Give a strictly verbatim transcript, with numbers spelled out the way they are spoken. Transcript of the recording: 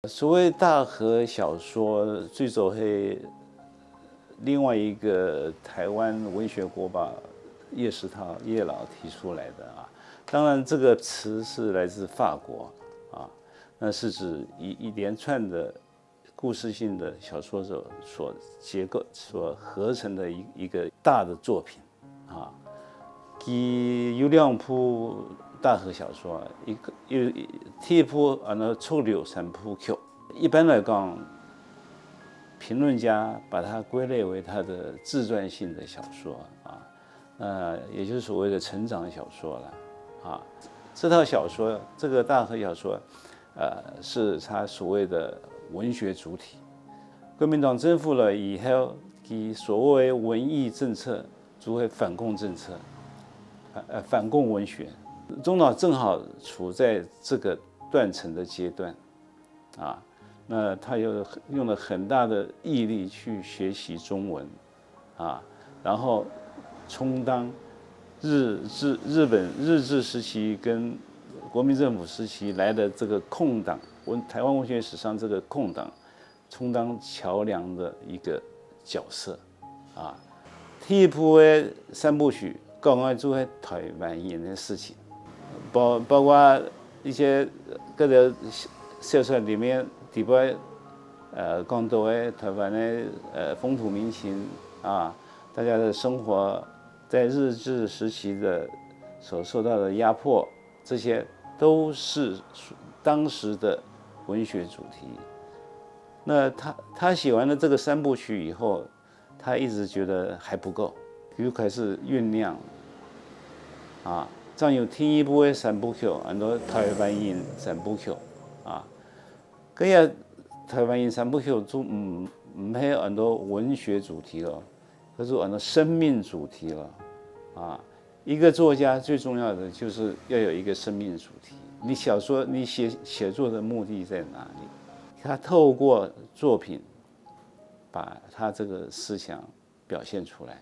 所謂大河小說，最早係另外一個台灣文學國寶葉石濤葉老提出來的啊。當然，這個詞是來自法國啊，那是指一一連串的故事性的小說所所結構所合成的一一個大的作品啊。佢有兩部大河小說，一個有第一部安到《濁流三部曲》。一般來講，評論家把它歸類為他的自傳性的小說啊，呃，也就是所謂的成長小說了啊。這套小說，這個大河小說，呃，是他所謂的文學主體。國民黨政府了以後，佢所謂文藝政策就會反共政策，呃，反共文學。鍾老正好處在這個斷層的階段啊，那他又用了很大的毅力去學習中文啊，然後充當日治日本日治時期跟國民政府時期來的這個空檔，文台灣文學史上這個空檔，充當橋樑的一個角色啊。第一部个三部曲講个就係台灣人个事情，包包括一些各个小說裡面底背呃講到个台灣个呃風土民情啊，大家的生活在日治時期的所受到的壓迫，這些都是當時的文學主題。那他他寫完了這個三部曲以後，他一直覺得還不夠，又開始醞釀啊，正有第二部个三部曲，安到台灣人三部曲啊。該个台灣人三部曲就毋毋係安到文學主題了，佢係安到生命主題了啊。一個作家最重要的就是要有一個生命主題。你小說，你寫寫作的目的在哪裡？他透過作品把他這個思想表現出來。